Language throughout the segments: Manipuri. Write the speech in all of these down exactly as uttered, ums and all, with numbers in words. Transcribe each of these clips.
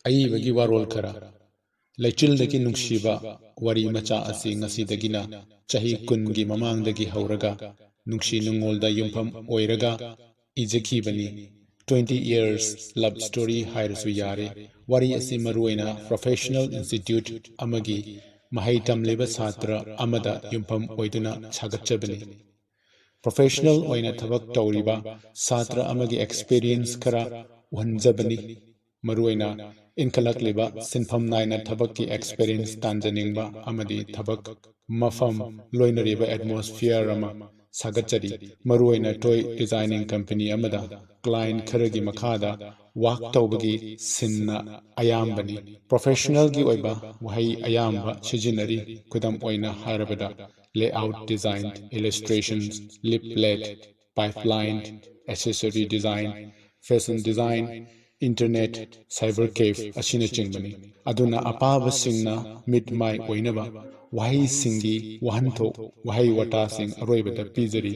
ꯑꯏꯕꯒꯤ ꯋꯥꯔꯣꯜ ꯈꯔ꯫ ꯂꯩꯆꯤꯜꯗꯒꯤ ꯅꯨꯡꯁꯤꯕ ꯋꯥꯔꯤ ꯃꯆꯥ ꯑꯁꯤ ꯉꯁꯤꯗꯒꯤꯅ ꯆꯍꯤ ꯀꯨꯟꯒꯤ ꯃꯃꯥꯡꯗꯒꯤ ꯍꯧꯔꯒ ꯅꯨꯡꯁꯤ ꯅꯨꯡꯉꯣꯜꯗ ꯌꯨꯝꯐꯝ ꯑꯣꯏꯔꯒ ꯏꯖꯈꯤꯕꯅꯤ꯫ Twenty years love story ꯍꯥꯏꯔꯁꯨ ꯌꯥꯔꯦ꯫ ꯋꯥꯔꯤ ꯑꯁꯤ ꯃꯔꯨꯑꯣꯏꯅ professional institute ꯑꯃꯒꯤ ꯃꯍꯩ ꯇꯝꯂꯤꯕ ꯁꯥꯇ꯭ꯔ ꯑꯃꯗ ꯌꯨꯝꯐꯝ ꯑꯣꯏꯗꯨꯅ ꯁꯥꯒꯠꯆꯕꯅꯤ꯫ Professional ꯑꯣꯏꯅ ꯊꯕꯛ ꯇꯧꯔꯤꯕ ꯁꯥꯇ꯭ꯔ ꯑꯃꯒꯤ experience ꯈꯔ ꯎꯍꯟꯖꯕꯅꯤ꯫ ꯃꯔꯨꯑꯣꯏꯅ ꯏꯟꯈꯠꯂꯛꯂꯤꯕ ꯁꯤꯟꯐꯝ ꯅꯥꯏꯅ ꯊꯕꯛꯀꯤ experience ꯇꯥꯟꯖꯅꯤꯡꯕ ꯑꯃꯗꯤ ꯊꯕꯛ ꯃꯐꯝ ꯂꯣꯏꯅꯔꯤꯕ atmosphere ꯑꯃ ꯁꯥꯒꯠꯆꯔꯤ꯫ ꯃꯔꯨꯑꯣꯏꯅ toy designing company ꯑꯃꯗ client ꯈꯔꯒꯤ ꯃꯈꯥꯗ work ꯇꯧꯕꯒꯤ ꯁꯤꯟꯅ ꯑꯌꯥꯝꯕꯅꯤ꯫ Professionalꯒꯤ ꯑꯣꯏꯕ ꯋꯥꯍꯩ ꯑꯌꯥꯝꯕ ꯁꯤꯖꯤꯟꯅꯔꯤ꯫ ꯈꯨꯗꯝ ꯑꯣꯏꯅ ꯍꯥꯏꯔꯕꯗ, layout design, illustrations, leaflet, pipeline, accessory design, fashion design, internet, cyber cafe ꯑꯁꯤꯅꯆꯤꯡꯕꯅꯤ꯫ ꯑꯗꯨꯅ ꯑꯄꯥꯕꯁꯤꯡꯅ ꯃꯤꯠ ꯃꯥꯏ ꯑꯣꯏꯅꯕ ꯋꯥꯍꯩꯁꯤꯡꯒꯤ ꯋꯥꯍꯟꯊꯣꯛ, ꯋꯥꯍꯩ ꯋꯥꯇꯥꯁꯤꯡ ꯑꯔꯣꯏꯕꯗ ꯄꯤꯖꯔꯤ꯫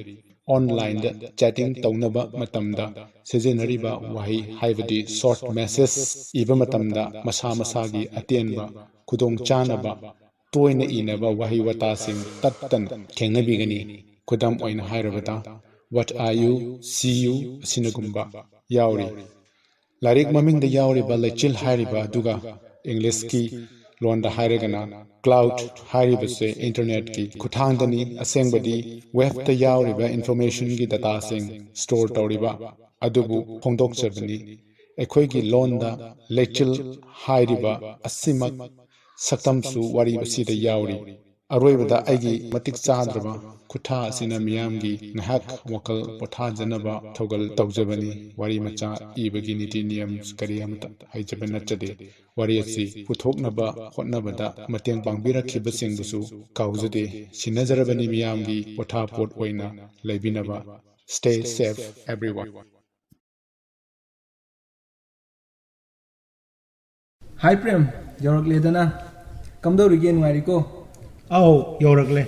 Onlineꯗ chatting ꯇꯧꯅꯕ ꯃꯇꯝꯗ ꯁꯤꯖꯤꯟꯅꯔꯤꯕ ꯋꯥꯍꯩ, ꯍꯥꯏꯕꯗꯤ short message ꯏꯕ ꯃꯇꯝꯗ ꯃꯁꯥ ꯃꯁꯥꯒꯤ ꯑꯇꯦꯟꯕ, ꯈꯨꯗꯣꯡ ꯆꯥꯅꯕ, ꯇꯣꯏꯅ ꯏꯅꯕ ꯋꯥꯍꯩ ꯋꯥꯇꯥꯁꯤꯡ ꯇꯠꯇꯅ ꯊꯦꯡꯅꯕꯤꯒꯅꯤ꯫ ꯈꯨꯗꯝ ꯑꯣꯏꯅ ꯍꯥꯏꯔꯕꯗ, "What are you?", "See you" ꯑꯁꯤꯅꯒꯨꯝꯕ ꯌꯥꯎꯔꯤ꯫ ꯂꯥꯏꯔꯤꯛ ꯃꯃꯤꯡꯗ ꯌꯥꯎꯔꯤꯕ ꯂꯩꯆꯤꯜ ꯍꯥꯏꯔꯤꯕ ꯑꯗꯨꯒ Englishꯀꯤ ꯂꯣꯟꯗ ꯍꯥꯏꯔꯒꯅ cloud ꯍꯥꯏꯔꯤꯕꯁꯦ internetꯀꯤ ꯈꯨꯠꯊꯥꯡꯗꯅꯤ꯫ ꯑꯁꯦꯡꯕꯗꯤ webꯇ ꯌꯥꯎꯔꯤꯕ informationꯒꯤ dataꯁꯤꯡ store ꯇꯧꯔꯤꯕ ꯑꯗꯨꯕꯨ ꯐꯣꯡꯗꯣꯛꯆꯕꯅꯤ꯫ ꯑꯩꯈꯣꯏꯒꯤ ꯂꯣꯟꯗ ꯂꯩꯆꯤꯜ ꯍꯥꯏꯔꯤꯕ ꯑꯁꯤꯃꯛ ꯁꯛꯇꯝꯁꯨ ꯋꯥꯔꯤ ꯑꯁꯤꯗ ꯌꯥꯎꯔꯤ꯫ ꯑꯔꯣꯏꯕꯗ ꯑꯩꯒꯤ ꯃꯇꯤꯛ ꯆꯥꯗ꯭ꯔꯕ ꯈꯨꯠꯊꯥ ꯑꯁꯤꯅ ꯃꯤꯌꯥꯝꯒꯤ ꯉꯥꯏꯍꯥꯛ ꯋꯥꯈꯜ ꯄꯣꯊꯥꯖꯅꯕ ꯊꯧꯒꯜ ꯇꯧꯖꯕꯅꯤ꯫ ꯋꯥꯔꯤ ꯃꯆꯥ ꯏꯕꯒꯤ ꯅꯤꯇꯤ ꯅꯤꯌꯝ ꯀꯔꯤ ꯑꯃꯠꯇ ꯍꯩꯖꯕ ꯅꯠꯆꯗꯦ꯫ ꯋꯥꯔꯤ ꯑꯁꯤ ꯄꯨꯊꯣꯛꯅꯕ ꯍꯣꯠꯅꯕꯗ ꯃꯇꯦꯡ ꯄꯥꯡꯕꯤꯔꯛꯈꯤꯕꯁꯤꯡꯕꯨꯁꯨ ꯀꯥꯎꯖꯗꯦ꯫ ꯁꯤꯟꯅꯖꯔꯕꯅꯤ ꯃꯤꯌꯥꯝꯒꯤ ꯄꯣꯊꯥꯄꯣꯠ ꯑꯣꯏꯅ ꯂꯩꯕꯤꯅꯕ꯫ Stay safe, everyone. ꯍꯥꯏ ꯄ꯭ꯔꯦꯝ, ꯌꯧꯔꯛꯂꯦꯗꯅ꯫ ꯀꯝꯗꯧꯔꯤꯒꯦ, ꯅꯨꯡꯉꯥꯏꯔꯤꯀꯣ? ꯑꯧ, ꯌꯧꯔꯛꯂꯦ꯫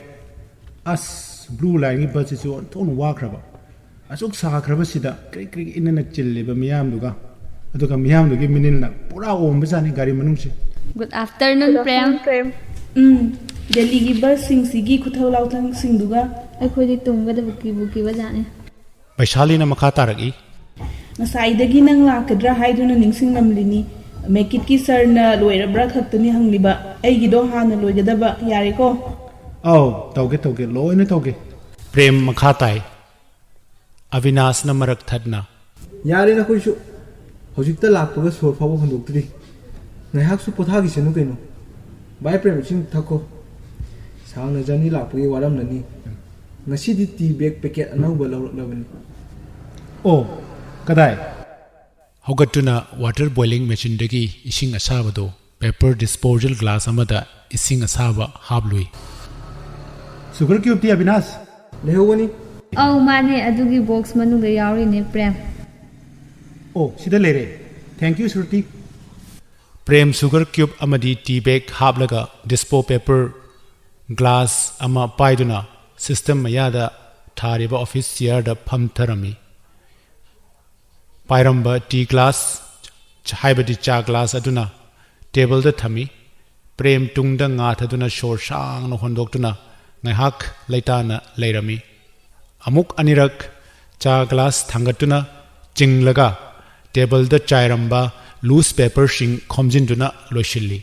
ꯑꯁ, Blue Lineꯒꯤ busꯁꯤꯁꯨ ꯑꯣꯟꯊꯣꯛꯅ ꯋꯥꯈ꯭ꯔꯕ꯫ ꯑꯁꯨꯛ ꯁꯥꯈ꯭ꯔꯕꯁꯤꯗ ꯀ꯭ꯔꯤꯛ ꯀ꯭ꯔꯤꯛ ꯏꯅꯅ ꯆꯤꯜꯂꯤꯕ ꯃꯤꯌꯥꯝꯗꯨꯒ ꯑꯗꯨꯒ ꯃꯤꯌꯥꯝꯗꯨꯒꯤ ꯃꯤꯅꯤꯜꯅ ꯄꯨꯔꯥ ꯑꯣꯝꯕꯖꯥꯠꯅꯤ ꯒꯥꯔꯤ ꯃꯅꯨꯡꯁꯦ꯫ Good afternoon, Prem. ꯎꯝ, ꯗꯦꯜꯂꯤꯒꯤ ꯕꯁꯁꯤꯡꯁꯤꯒꯤ ꯈꯨꯊꯧ ꯂꯥꯎꯊꯪꯁꯤꯡꯗꯨꯒ꯫ ꯑꯩꯈꯣꯏꯗꯤ ꯇꯨꯝꯕꯗꯕꯨ ꯀꯤꯕꯨ ꯀꯤꯕꯖꯥꯠꯅꯤ꯫ ꯕꯩꯁꯥꯂꯤꯅ ꯃꯈꯥ ꯇꯥꯔꯛꯏ꯫ ꯉꯁꯥꯏꯗꯒꯤ ꯅꯪ ꯂꯥꯛꯀꯗ꯭ꯔꯥ ꯍꯥꯏꯗꯨꯅ ꯅꯤꯡꯁꯤꯡꯂꯝꯂꯤꯅꯤ꯫ ꯃꯦꯀꯤꯠꯀꯤ ꯁꯔꯅ ꯂꯣꯏꯔꯕ꯭ꯔꯥ ꯈꯛꯇꯅꯤ ꯍꯪꯂꯤꯕ꯫ ꯑꯩꯒꯤꯗꯣ ꯍꯥꯟꯅ ꯂꯣꯏꯒꯗꯕ꯫ ꯌꯥꯔꯦꯀꯣ? ꯑꯧ, ꯇꯧꯒꯦ ꯇꯧꯒꯦ, ꯂꯣꯏꯅ ꯇꯧꯒꯦ꯫ ꯄ꯭ꯔꯦꯝ ꯃꯈꯥ ꯇꯥꯏ꯫ ꯑꯕꯤꯅꯥꯁꯅ ꯃꯔꯛ ꯊꯠꯅ꯫ ꯌꯥꯔꯦ ꯅꯈꯣꯏꯁꯨ꯫ ꯍꯧꯖꯤꯛꯇ ꯂꯥꯛꯄꯒ ꯁꯣꯔ ꯐꯥꯎꯕ ꯍꯣꯟꯗꯣꯛꯇ꯭ꯔꯤ꯫ ꯉꯥꯏꯍꯥꯛꯁꯨ ꯄꯣꯊꯥꯈꯤꯁꯅꯨ ꯀꯩꯅꯣ꯫ ꯚꯥꯏ ꯄ꯭ꯔꯦꯝ, ꯏꯁꯤꯡ ꯊꯛꯈꯣ꯫ ꯁꯥꯡꯅ ꯖꯔꯅꯤ ꯂꯥꯛꯄꯒꯤ ꯋꯥꯔꯝꯂꯅꯤ꯫ ꯉꯁꯤꯗꯤ ꯇꯤ ꯕꯦꯒ ꯄꯦꯀꯦꯠ ꯑꯅꯧꯕ ꯂꯧꯔꯛꯂꯕꯅꯤ꯫ ꯑꯣ, ꯀꯗꯥꯏ? ꯍꯧꯒꯠꯇꯨꯅ ꯋꯥꯇꯔ ꯕꯣꯏꯂꯤꯡ ꯃꯦꯆꯤꯟꯗꯒꯤ ꯏꯁꯤꯡ ꯑꯁꯥꯕꯗꯨ ꯄꯦꯄꯔ ꯗꯤꯁꯄꯣꯖꯦꯜ ꯒ꯭ꯂꯥꯁ ꯑꯃꯗ ꯏꯁꯤꯡ ꯑꯁꯥꯕ ꯍꯥꯞꯂꯨꯏ꯫ ꯁꯨꯒꯔ ꯀ꯭ꯌꯨꯕꯇꯤ, ꯑꯕꯤꯅꯥꯁ? ꯂꯩꯍꯧꯒꯅꯤ꯫ ꯑꯧ, ꯃꯥꯅꯦ, ꯑꯗꯨꯒꯤ ꯕꯣꯛꯁ ꯃꯅꯨꯡꯗ ꯌꯥꯎꯔꯤꯅꯦ, ꯄ꯭ꯔꯦꯝ꯫ ꯑꯣ, ꯁꯤꯗ ꯂꯩꯔꯦ꯫ Thank you, Shruti. Prem sugar cube ꯑꯃꯗꯤ ꯇꯤ ꯕꯦꯒ ꯍꯥꯞꯂꯒ ꯗꯤꯁꯄꯣ ꯄꯦꯄꯔ ꯒ꯭ꯂꯥꯁ ꯑꯃ ꯄꯥꯏꯗꯨꯅ ꯁꯤꯁꯇꯦꯝ ꯃꯌꯥꯗ ꯊꯥꯔꯤꯕ ꯑꯣꯐꯤꯁ ꯆꯤꯌꯥꯔꯗ ꯐꯝꯊꯔꯝꯃꯤ꯫ ꯄꯥꯏꯔꯝꯕ ꯇꯤ ꯒ꯭ꯂꯥꯁ, ꯍꯥꯏꯕꯗꯤ ꯆꯥ ꯒ꯭ꯂꯥꯁ ꯑꯗꯨꯅ ꯇꯦꯕꯜꯗ ꯊꯝꯃꯤ꯫ ꯄ꯭ꯔꯦꯝ ꯇꯨꯡꯗ ꯉꯥ ꯊꯥꯗꯨꯅ ꯁꯣꯔ ꯁꯥꯡꯅ ꯍꯣꯟꯗꯣꯛꯇꯨꯅ ꯉꯥꯏꯍꯥꯛ ꯂꯩꯇꯥꯅ ꯂꯩꯔꯝꯃꯤ꯫ ꯑꯃꯨꯛ ꯑꯅꯤꯔꯛ ꯆꯥ ꯒ꯭ꯂꯥꯁ ꯊꯥꯡꯒꯠꯇꯨꯅ ꯆꯤꯡꯂꯒ ꯇꯦꯕꯜꯗ ꯆꯥꯏꯔꯝꯕ ꯂꯨꯁ ꯄꯦꯄꯔꯁꯤꯡ ꯈꯣꯝꯖꯤꯟꯗꯨꯅ ꯂꯣꯏꯁꯤꯜꯂꯤ꯫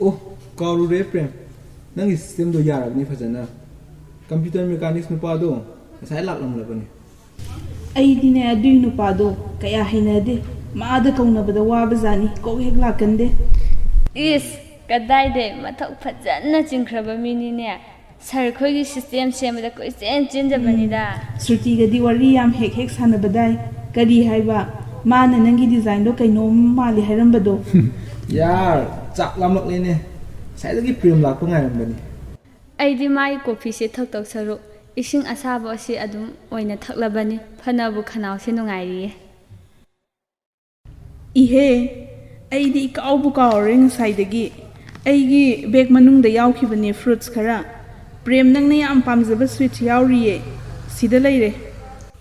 ꯑꯣ, ꯀꯥꯎꯔꯨꯔꯦ ꯄ꯭ꯔꯦꯝ, ꯅꯪꯒꯤ ꯁꯤꯁꯇꯦꯝꯗꯣ ꯌꯥꯔꯕꯅꯤ ꯐꯖꯅ꯫ ꯀꯝꯄ꯭ꯌꯨꯇꯔ ꯃꯦꯀꯥꯅꯤꯛꯁ ꯅꯨꯄꯥꯗꯣ ꯉꯁꯥꯏ ꯂꯥꯛꯂꯝꯂꯕꯅꯤ꯫ ꯑꯩꯗꯤꯅꯦ ꯑꯗꯨꯏ ꯅꯨꯄꯥꯗꯣ ꯀꯌꯥ ꯍꯩꯅꯗꯦ꯫ ꯃꯥꯗ ꯀꯧꯅꯕꯗ ꯋꯥꯕꯖꯥꯠꯅꯤ, ꯀꯧ ꯍꯦꯛ ꯂꯥꯛꯀꯟꯗꯦ꯫ ꯏꯁ, ꯀꯗꯥꯏꯗꯩ, ꯃꯊꯧ ꯐꯖꯅ ꯆꯤꯟꯈ꯭ꯔꯕ ꯃꯤꯅꯤꯅꯦ꯫ ꯁꯥꯔ ꯈꯣꯏꯒꯤ ꯁꯤꯁꯇꯦꯝ ꯁꯦꯝꯕꯗ ꯀꯣꯏꯆꯦꯟ ꯆꯦꯟꯖꯕꯅꯤꯗ꯫ ꯁ꯭ꯔꯨꯇꯤꯒꯗꯤ ꯋꯥꯔꯤ ꯌꯥꯝ ꯍꯦꯛ ꯍꯦꯛ ꯁꯥꯟꯅꯕꯗꯥꯏ꯫ ꯀꯔꯤ ꯍꯥꯏꯕ? ꯃꯥꯅ ꯅꯪꯒꯤ ꯗꯤꯖꯥꯏꯟꯗꯣ ꯀꯩꯅꯣꯝ ꯃꯥꯜꯂꯤ ꯍꯥꯏꯔꯝꯕꯗꯣ꯫ ꯌꯥꯔ, ꯆꯥꯛ ꯂꯥꯝꯂꯛꯂꯦꯅꯦ꯫ ꯉꯁꯥꯏꯗꯒꯤ ꯄ꯭ꯔꯦꯝ ꯂꯥꯛꯄ ꯉꯥꯏꯔꯝꯕꯅꯤ꯫ ꯑꯩꯗꯤ ꯃꯥꯒꯤ ꯀꯣꯐꯤꯁꯦ ꯊꯛꯇꯧ ꯁꯔꯨꯛ ꯏꯁꯤꯡ ꯑꯁꯥꯕ ꯑꯁꯤ ꯑꯗꯨꯝ ꯑꯣꯏꯅ ꯊꯛꯂꯕꯅꯤ꯫ ꯐꯅꯕꯨ ꯈꯅꯥꯎꯁꯦ ꯅꯨꯡꯉꯥꯏꯔꯤꯌꯦ꯫ ꯏꯍꯦ, ꯑꯩꯗꯤ ꯏꯀꯥꯎꯕꯨ ꯀꯥꯎꯔꯦ ꯉꯁꯥꯏꯗꯒꯤ꯫ ꯑꯩꯒꯤ ꯕꯦꯒ ꯃꯅꯨꯡꯗ ꯌꯥꯎꯈꯤꯕꯅꯦ ꯐ꯭ꯔꯨꯠꯁ ꯈꯔ꯫ ꯄ꯭ꯔꯦꯝ, ꯅꯪꯅ ꯌꯥꯝ ꯄꯥꯝꯖꯕ ꯁ꯭ꯋꯤꯠꯁ ꯌꯥꯎꯔꯤꯌꯦ꯫ ꯁꯤꯗ ꯂꯩꯔꯦ꯫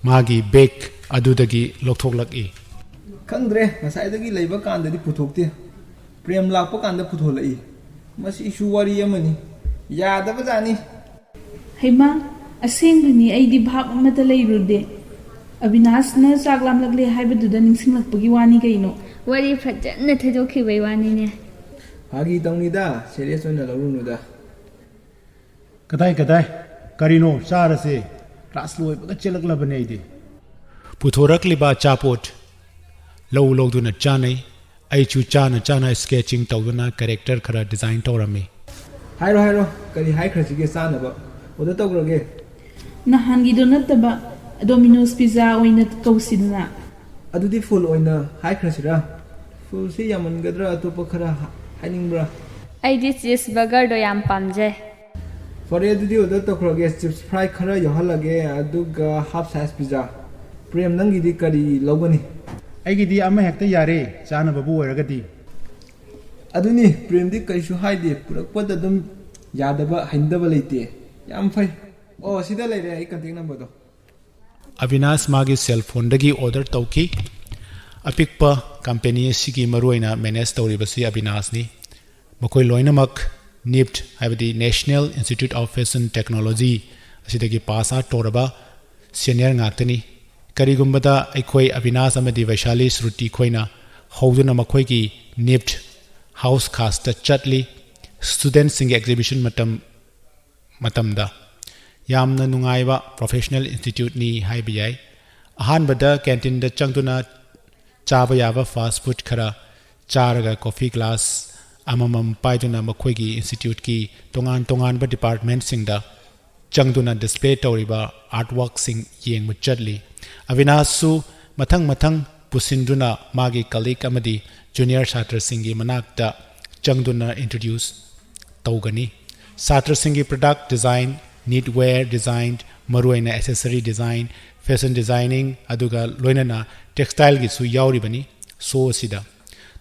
ꯃꯥꯒꯤ ꯕꯦꯒ ꯑꯗꯨꯗꯒꯤ ꯂꯧꯊꯣꯛꯂꯛꯏ꯫ ꯈꯪꯗ꯭ꯔꯦ, ꯉꯁꯥꯏꯗꯒꯤ ꯂꯩꯕ ꯀꯥꯟꯗꯗꯤ ꯄꯨꯊꯣꯛꯇꯦ, ꯄ꯭ꯔꯦꯝ ꯂꯥꯛꯄ ꯀꯥꯟꯗ ꯄꯨꯊꯣꯛꯂꯛꯏ꯫ ꯃꯁꯤꯁꯨ ꯋꯥꯔꯤ ꯑꯃꯅꯤ, ꯌꯥꯗꯕꯖꯥꯠꯅꯤ꯫ ꯍꯩꯃꯥ, ꯑꯁꯦꯡꯕꯅꯤ, ꯑꯩꯗꯤ ꯚꯥꯞ ꯑꯃꯠꯇ ꯂꯩꯔꯨꯗꯦ꯫ ꯑꯕꯤꯅꯥꯁꯅ ꯆꯥꯛ ꯂꯥꯝꯂꯛꯂꯦ ꯍꯥꯏꯕꯗꯨꯗ ꯅꯤꯡꯁꯤꯡꯂꯛꯄꯒꯤ ꯋꯥꯅꯤ ꯀꯩꯅꯣ꯫ ꯋꯥꯔꯤ ꯐꯖꯅ ꯊꯩꯗꯣꯛꯈꯤꯕꯩ ꯋꯥꯅꯤꯅꯦ꯫ ꯐꯥꯒꯤ ꯇꯧꯅꯤꯗ, ꯁꯦꯔꯤꯌꯁ ꯑꯣꯏꯅ ꯂꯧꯔꯨꯅꯨꯗ꯫ ꯀꯗꯥꯏ ꯀꯗꯥꯏ? ꯀꯔꯤꯅꯣ ꯆꯥꯔꯁꯦ? ꯀ꯭ꯂꯥꯁ ꯂꯣꯏꯕꯒ ꯆꯦꯜꯂꯛꯂꯕꯅꯦ ꯑꯩꯗꯤ꯫ ꯄꯨꯊꯣꯔꯛꯂꯤꯕ ꯑꯆꯥꯄꯣꯠ ꯂꯧ ꯂꯧꯗꯨꯅ ꯆꯥꯅꯩ꯫ ꯑꯩꯁꯨ ꯆꯥꯅ ꯆꯥꯅ ꯁ꯭ꯀꯦꯆꯤꯡ ꯇꯧꯗꯨꯅ ꯀꯦꯔꯦꯛꯇꯔ ꯈꯔ ꯗꯤꯖꯥꯏꯟ ꯇꯧꯔꯝꯃꯤ꯫ ꯍꯥꯏꯔꯣ ꯍꯥꯏꯔꯣ, ꯀꯔꯤ ꯍꯥꯏꯈ꯭ꯔꯁꯤꯒꯦ ꯆꯥꯅꯕ? ꯑꯣꯗꯔ ꯇꯧꯈ꯭ꯔꯒꯦ꯫ ꯅꯍꯥꯟꯒꯤꯗꯣ ꯅꯠꯇꯕ ꯗꯣꯃꯤꯅꯣꯁ ꯄꯤꯖꯥ ꯑꯣꯏꯅ ꯀꯧꯁꯤꯗꯅ꯫ ꯑꯗꯨꯗꯤ ꯐꯨꯜ ꯑꯣꯏꯅ ꯍꯥꯏꯈ꯭ꯔꯁꯤꯔꯥ? ꯐꯨꯜꯁꯤ ꯌꯥꯝꯃꯟꯒꯗ꯭ꯔꯥ? ꯑꯇꯣꯞꯄ ꯈꯔ ꯍꯥꯏꯅꯤꯡꯕ꯭ꯔꯥ? ꯑꯩꯗꯤ ꯆꯤꯁ ꯕꯔꯒꯔꯗꯣ ꯌꯥꯝ ꯄꯥꯝꯖꯩ꯫ ꯐꯔꯦ, ꯑꯗꯨꯗꯤ ꯑꯣꯗꯔ ꯇꯧꯈ꯭ꯔꯒꯦ꯫ ꯆꯤꯞꯁ ꯐ꯭ꯔꯥꯏ ꯈꯔ ꯌꯥꯎꯍꯜꯂꯒꯦ, ꯑꯗꯨꯒ ꯍꯥꯐ ꯁꯥꯏꯖ ꯄꯤꯖꯥ꯫ ꯄ꯭ꯔꯦꯝ, ꯅꯪꯒꯤꯗꯤ ꯀꯔꯤ ꯂꯧꯒꯅꯤ? ꯑꯩꯒꯤꯗꯤ ꯑꯃ ꯍꯦꯛꯇ ꯌꯥꯔꯦ, ꯆꯥꯅꯕꯕꯨ ꯑꯣꯏꯔꯒꯗꯤ꯫ ꯑꯗꯨꯅꯤ, ꯄ꯭ꯔꯦꯝꯗꯤ ꯀꯔꯤꯁꯨ ꯍꯥꯏꯗꯦ, ꯄꯨꯔꯛꯄꯗ ꯑꯗꯨꯝ ꯌꯥꯗꯕ ꯍꯩꯅꯗꯕ ꯂꯩꯇꯦ꯫ ꯌꯥꯝ ꯐꯩ꯫ ꯑꯣ, ꯁꯤꯗ ꯂꯩꯔꯦ ꯑꯩ ꯀꯟꯇꯦꯛ ꯅꯝꯕꯔꯗꯣ꯫ ꯑꯕꯤꯅꯥꯁ ꯃꯥꯒꯤ ꯁꯦꯜ ꯐꯣꯟꯗꯒꯤ ꯑꯣꯗꯔ ꯇꯧꯈꯤ꯫ ꯑꯄꯤꯛꯄ ꯀꯝꯄꯦꯅꯤ ꯑꯁꯤꯒꯤ ꯃꯔꯨꯑꯣꯏꯅ ꯃꯦꯅꯦꯖ ꯇꯧꯔꯤꯕꯁꯤ ꯑꯕꯤꯅꯥꯁꯅꯤ꯫ ꯃꯈꯣꯏ ꯂꯣꯏꯅꯃꯛ ꯅꯤꯞꯠ, ꯍꯥꯏꯕꯗꯤ National Institute of Fashion Technology ꯑꯁꯤꯗꯒꯤ ꯄꯥꯁ ꯑꯥꯎꯠ ꯇꯧꯔꯕ ꯁꯦꯅꯤꯌꯔ ꯉꯥꯛꯇꯅꯤ꯫ ꯀꯔꯤꯒꯨꯝꯕꯗ ꯑꯩꯈꯣꯏ ꯑꯕꯤꯅꯥꯁ ꯑꯃꯗꯤ ꯋꯩꯁꯥꯂꯤ ꯁ꯭ꯔꯨꯇꯤ ꯈꯣꯏꯅ ꯍꯧꯗꯨꯅ ꯃꯈꯣꯏꯒꯤ ꯅꯤꯞꯠ ꯍꯥꯎꯁ ꯈꯥꯁꯇ ꯆꯠꯂꯤ꯫ ꯁ꯭ꯇꯨꯗꯦꯟꯠꯁꯤꯡꯒꯤ ꯑꯦꯛꯖꯤꯕꯤꯁꯟ ꯃꯇꯝ ꯃꯇꯝꯗ ꯌꯥꯝꯅ ꯅꯨꯡꯉꯥꯏꯕ ꯄ꯭ꯔꯣꯐꯦꯁꯅꯦꯜ ꯏꯟꯁꯇꯤꯇ꯭ꯌꯨꯠꯅꯤ ꯍꯥꯏꯕ ꯌꯥꯏ꯫ ꯑꯍꯥꯟꯕꯗ ꯀꯦꯟꯇꯤꯟꯗ ꯆꯪꯗꯨꯅ ꯆꯥꯕ ꯌꯥꯕ ꯐꯥꯁ꯭ꯠ ꯐꯨꯗ ꯈꯔ ꯆꯥꯔꯒ ꯀꯣꯐꯤ ꯒ꯭ꯂꯥꯁ ꯑꯃꯃꯝ ꯄꯥꯏꯗꯨꯅ ꯃꯈꯣꯏꯒꯤ ꯏꯟꯁꯇꯤꯇ꯭ꯌꯨꯠꯀꯤ ꯇꯣꯉꯥꯟ ꯇꯣꯉꯥꯟꯕ ꯗꯤꯄꯥꯔꯠꯃꯦꯟꯠꯁꯤꯡꯗ ꯆꯪꯗꯨꯅ ꯗꯤꯁꯄ꯭ꯂꯦ ꯇꯧꯔꯤꯕ ꯑꯥꯔꯠꯋꯥꯔꯛꯁꯤꯡ ꯌꯦꯡꯕ ꯆꯠꯂꯤ꯫ ꯑꯕꯤꯅꯥꯁꯁꯨ ꯃꯊꯪ ꯃꯊꯪ ꯄꯨꯁꯤꯟꯗꯨꯅ ꯃꯥꯒꯤ ꯀꯂꯤꯛ ꯑꯃꯗꯤ ꯖꯨꯅꯤꯌꯔ ꯁꯥꯇ꯭ꯔꯁꯤꯡꯒꯤ ꯃꯅꯥꯛꯇ ꯆꯪꯗꯨꯅ ꯏꯟꯇ꯭ꯔꯣꯗ꯭ꯌꯨꯁ ꯇꯧꯒꯅꯤ꯫ ꯁꯥꯇ꯭ꯔꯁꯤꯡꯒꯤ ꯄ꯭ꯔꯗꯛ ꯗꯤꯖꯥꯏꯟ, ꯅꯤꯠꯋꯦꯌꯔ ꯗꯤꯖꯥꯏꯟ, ꯃꯔꯨꯑꯣꯏꯅ ꯑꯦꯁꯦꯁꯔꯤ ꯗꯤꯖꯥꯏꯟ, ꯐꯦꯁꯟ ꯗꯤꯖꯥꯏꯅꯤꯡ, ꯑꯗꯨꯒ ꯂꯣꯏꯅꯅ ꯇꯦꯛꯁꯇꯥꯏꯜꯒꯤꯁꯨ ꯌꯥꯎꯔꯤꯕꯅꯤ꯫ ꯁꯣ ꯑꯁꯤꯗ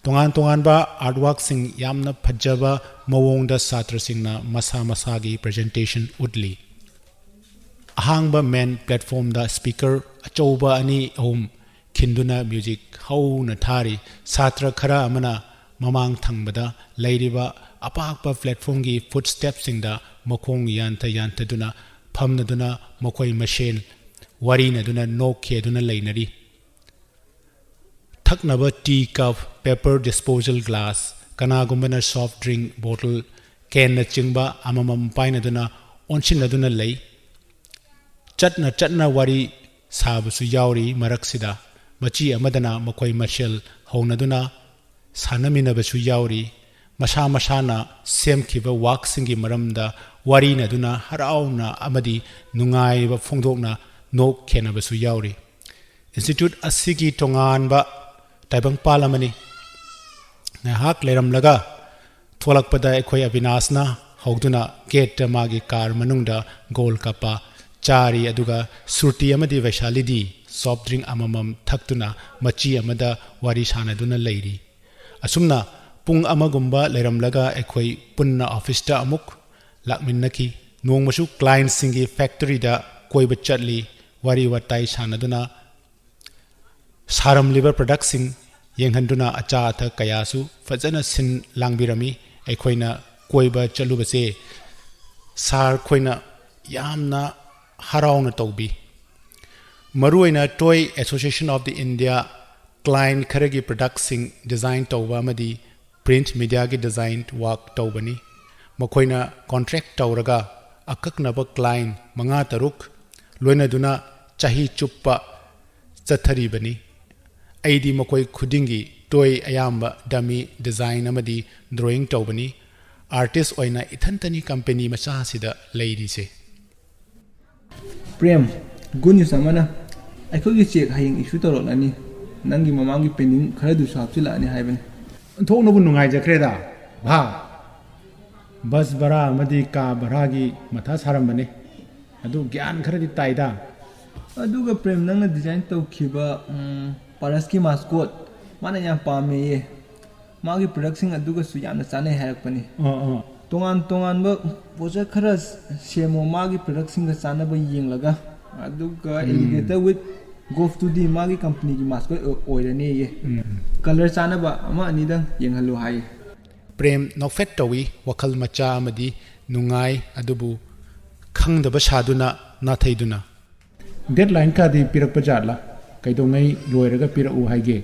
ꯇꯣꯉꯥꯟ ꯇꯣꯉꯥꯟꯕ ꯑꯥꯔꯠꯋꯥꯔꯛꯁꯤꯡ ꯌꯥꯝꯅ ꯐꯖꯕ ꯃꯑꯣꯡꯗ ꯁꯥꯇ꯭ꯔꯁꯤꯡꯅ ꯃꯁꯥ ꯃꯁꯥꯒꯤ ꯄ꯭ꯔꯖꯦꯟꯇꯦꯁꯟ ꯎꯠꯂꯤ꯫ ꯑꯍꯥꯡꯕ ꯃꯦꯟ ꯄ꯭ꯂꯦꯠꯐꯣꯝꯗ ꯁ꯭ꯄꯤꯀꯔ ꯑꯆꯧꯕ ꯑꯅꯤ ꯑꯍꯨꯝ ꯈꯤꯟꯗꯨꯅ ꯃ꯭ꯌꯨꯖꯤꯛ ꯍꯧꯅ ꯊꯥꯔꯤ꯫ ꯁꯥꯇ꯭ꯔ ꯈꯔ ꯑꯃꯅ ꯃꯃꯥꯡ ꯊꯪꯕꯗ ꯂꯩꯔꯤꯕ ꯑꯄꯥꯛꯄ ꯄ꯭ꯂꯦꯠꯐꯣꯝꯒꯤ ꯐꯨꯠ ꯁ꯭ꯇꯦꯞꯁꯤꯡꯗ ꯃꯈꯣꯡ ꯌꯥꯟꯊ ꯌꯥꯟꯊꯗꯨꯅ ꯐꯝꯅꯗꯨꯅ ꯃꯈꯣꯏ ꯃꯁꯦꯟ ꯋꯥꯔꯤꯅꯗꯨꯅ ꯅꯣꯛꯈꯦꯗꯨꯅ ꯂꯩꯅꯔꯤ꯫ ꯊꯛꯅꯕ ꯇꯤ ꯀꯞ, ꯄꯦꯄꯔ ꯗꯤꯁꯄꯣꯖꯦꯜ ꯒ꯭ꯂꯥꯁ, ꯀꯅꯥꯒꯨꯝꯕꯅ ꯁꯣꯐ ꯗ꯭ꯔꯤꯡ ꯕꯣꯇꯜ, ꯀꯦꯟꯅꯆꯤꯡꯕ ꯑꯃꯃꯝ ꯄꯥꯏꯅꯗꯨꯅ ꯑꯣꯟꯁꯤꯟꯅꯗꯨꯅ ꯂꯩ꯫ ꯆꯠꯅ ꯆꯠꯅ ꯋꯥꯔꯤ ꯁꯥꯕꯁꯨ ꯌꯥꯎꯔꯤ꯫ ꯃꯔꯛꯁꯤꯗ ꯃꯆꯤ ꯑꯃꯗꯅ ꯃꯈꯣꯏ ꯃꯁꯦꯜ ꯍꯧꯅꯗꯨꯅ ꯁꯥꯟꯅꯃꯤꯟꯅꯕꯁꯨ ꯌꯥꯎꯔꯤ꯫ ꯃꯁꯥ ꯃꯁꯥꯅ ꯁꯦꯝꯈꯤꯕ ꯋꯥꯛꯁꯤꯡꯒꯤ ꯃꯔꯝꯗ ꯋꯥꯔꯤꯅꯗꯨꯅ ꯍꯔꯥꯎꯅ ꯑꯃꯗꯤ ꯅꯨꯡꯉꯥꯏꯕ ꯐꯣꯡꯗꯣꯛꯅ ꯅꯣꯛ ꯈꯦꯅꯕꯁꯨ ꯌꯥꯎꯔꯤ꯫ ꯏꯟꯁꯇꯤꯇ꯭ꯌꯨꯠ ꯑꯁꯤꯒꯤ ꯇꯣꯉꯥꯟꯕ ꯇꯥꯏꯕꯪꯄꯥꯜ ꯑꯃꯅꯤ꯫ ꯉꯥꯏꯍꯥꯛ ꯂꯩꯔꯝꯂꯒ ꯊꯣꯛꯂꯛꯄꯗ ꯑꯩꯈꯣꯏ ꯑꯕꯤꯅꯥꯁꯅ ꯍꯧꯗꯨꯅ ꯒꯦꯠꯇ ꯃꯥꯒꯤ ꯀꯥꯔ ꯃꯅꯨꯡꯗ ꯒꯣꯜ ꯀꯞꯄ ꯆꯥꯔꯤ, ꯑꯗꯨꯒ ꯁ꯭ꯔꯨꯇꯤ ꯑꯃꯗꯤ ꯋꯩꯁꯥꯂꯤꯗꯤ ꯁꯣꯐ ꯗ꯭ꯔꯤꯡ ꯑꯃꯃꯝ ꯊꯛꯇꯨꯅ ꯃꯆꯤ ꯑꯃꯗ ꯋꯥꯔꯤ ꯁꯥꯟꯅꯗꯨꯅ ꯂꯩꯔꯤ꯫ ꯑꯁꯨꯝꯅ ꯄꯨꯡ ꯑꯃꯒꯨꯝꯕ ꯂꯩꯔꯝꯂꯒ ꯑꯩꯈꯣꯏ ꯄꯨꯟꯅ ꯑꯣꯐꯤꯁꯇ ꯑꯃꯨꯛ ꯂꯥꯛꯃꯤꯟꯅꯈꯤ꯫ ꯅꯣꯡꯃꯁꯨ ꯀ꯭ꯂꯥꯏꯟꯁꯤꯡꯒꯤ ꯐꯦꯛꯇꯔꯤꯗ ꯀꯣꯏꯕ ꯆꯠꯂꯤ꯫ ꯋꯥꯔꯤ ꯋꯥꯇꯥꯏ ꯁꯥꯟꯅꯗꯨꯅ ꯁꯥꯔꯝꯂꯤꯕ ꯄ꯭ꯔꯗꯛꯁꯤꯡ ꯌꯦꯡꯍꯟꯗꯨꯅ ꯑꯆꯥ ꯑꯊꯛ ꯀꯌꯥꯁꯨ ꯐꯖꯅ ꯁꯤꯟ ꯂꯥꯡꯕꯤꯔꯝꯃꯤ꯫ ꯑꯩꯈꯣꯏꯅ ꯀꯣꯏꯕ ꯆꯠꯂꯨꯕꯁꯦ ꯁꯥꯔ ꯈꯣꯏꯅ ꯌꯥꯝꯅ ꯍꯔꯥꯎꯅ ꯇꯧꯕꯤ꯫ ꯃꯔꯨꯑꯣꯏꯅ Toy Association of the India ꯀ꯭ꯂꯥꯏꯟ ꯈꯔꯒꯤ ꯄ꯭ꯔꯗꯛꯁꯤꯡ ꯗꯤꯖꯥꯏꯟ ꯇꯧꯕ ꯑꯃꯗꯤ ꯄ꯭ꯔꯤꯟꯠ ꯃꯤꯗꯤꯌꯥꯒꯤ ꯗꯤꯖꯥꯏꯟ ꯋꯥꯔꯛ ꯇꯧꯕꯅꯤ꯫ ꯃꯈꯣꯏꯅ ꯀꯣꯟꯇ꯭ꯔꯦꯛ ꯇꯧꯔꯒ ꯑꯀꯛꯅꯕ ꯀ꯭ꯂꯥꯏꯟ ꯃꯉꯥ ꯇꯔꯨꯛ ꯂꯣꯏꯅꯗꯨꯅ ꯆꯍꯤ ꯆꯨꯞꯄ ꯆꯠꯊꯔꯤꯕꯅꯤ꯫ ꯑꯩꯗꯤ ꯃꯈꯣꯏ ꯈꯨꯗꯤꯡꯒꯤ ꯇꯣꯏ ꯑꯌꯥꯝꯕ ꯗꯃꯤ ꯗꯤꯖꯥꯏꯟ ꯑꯃꯗꯤ ꯗ꯭ꯔꯣꯌꯤꯡ ꯇꯧꯕꯅꯤ꯫ ꯑꯥꯔꯇꯤꯁ ꯑꯣꯏꯅ ꯏꯊꯟꯇꯅꯤ ꯀꯝꯄꯦꯅꯤ ꯃꯆꯥ ꯑꯁꯤꯗ ꯂꯩꯔꯤꯁꯦ꯫ ꯄ꯭ꯔꯦꯝ, ꯒꯨꯗ ꯅ꯭ꯌꯨꯁ ꯑꯃꯅ, ꯑꯩꯈꯣꯏꯒꯤ ꯆꯦꯛ ꯍꯌꯦꯡ ꯏꯁꯨ ꯇꯧꯔꯛꯂꯅꯤ꯫ ꯅꯪꯒꯤ ꯃꯃꯥꯡꯒꯤ ꯄꯦꯟꯗꯤꯡ ꯈꯔꯗꯨꯁꯨ ꯍꯥꯞꯆꯤꯜꯂꯛꯑꯅꯤ ꯍꯥꯏꯕꯅꯤ꯫ ꯑꯣꯟꯊꯣꯛꯅꯕꯨ ꯅꯨꯡꯉꯥꯏꯖꯈ꯭ꯔꯦꯗ ꯚꯥ꯫ ꯕꯁ ꯚꯔꯥ ꯑꯃꯗꯤ ꯀꯥ ꯚꯔꯥꯒꯤ ꯃꯊꯥ ꯁꯥꯔꯝꯕꯅꯤ꯫ ꯑꯗꯨ ꯒ꯭ꯌꯥꯟ ꯈꯔꯗꯤ ꯇꯥꯏꯗ꯫ ꯑꯗꯨꯒ ꯄ꯭ꯔꯦꯝ, ꯅꯪꯅ ꯗꯤꯖꯥꯏꯟ ꯇꯧꯈꯤꯕ ꯎꯝ, ꯄꯥꯔꯁꯀꯤ ꯃꯥꯁꯀꯣꯠ, ꯃꯥꯅ ꯌꯥꯝ ꯄꯥꯝꯃꯦꯌꯦ꯫ ꯃꯥꯒꯤ ꯄ꯭ꯔꯗꯛꯁꯤꯡ ꯑꯗꯨꯒꯁꯨ ꯌꯥꯝꯅ ꯆꯥꯅꯩ ꯍꯥꯏꯔꯛꯄꯅꯤ꯫ ꯑꯥ ꯑꯥ꯫ ꯇꯣꯉꯥꯟ ꯇꯣꯉꯥꯟꯕ ꯄꯣꯠꯁꯛ ꯈꯔ ꯁꯦꯝꯃꯣ, ꯃꯥꯒꯤ ꯄ꯭ꯔꯗꯛꯁꯤꯡꯒ ꯆꯥꯟꯅꯕ ꯌꯦꯡꯂꯒ꯫ ꯑꯗꯨꯒ ꯑꯦꯂꯤꯒꯦꯇꯔ ꯋꯤꯠ ꯒꯣꯐꯇꯨꯗꯤ ꯃꯥꯒꯤ ꯀꯝꯄꯅꯤꯒꯤ ꯃꯥꯁꯀꯣꯠ ꯑꯣꯏꯔꯅꯦꯌꯦ꯫ ꯀꯂꯔ ꯆꯥꯅꯕ ꯑꯃ ꯑꯅꯤꯗꯪ ꯌꯦꯡꯍꯜꯂꯨ ꯍꯥꯏꯌꯦ꯫ ꯄ꯭ꯔꯦꯝ ꯅꯣꯛꯐꯦꯠ ꯇꯧꯏ꯫ ꯋꯥꯈꯜ ꯃꯆꯥ ꯑꯃꯗꯤ ꯅꯨꯡꯉꯥꯏ, ꯑꯗꯨꯕꯨ ꯈꯪꯗꯕ ꯁꯥꯗꯨꯅ ꯅꯥꯊꯩꯗꯨꯅ꯫ ꯗꯦꯠꯂꯥꯏꯟ ꯀꯥꯗꯤ ꯄꯤꯔꯛꯄ ꯖꯥꯠꯂꯥ? ꯀꯩꯗꯧꯉꯩ ꯂꯣꯏꯔꯒ ꯄꯤꯔꯛꯎ ꯍꯥꯏꯒꯦ?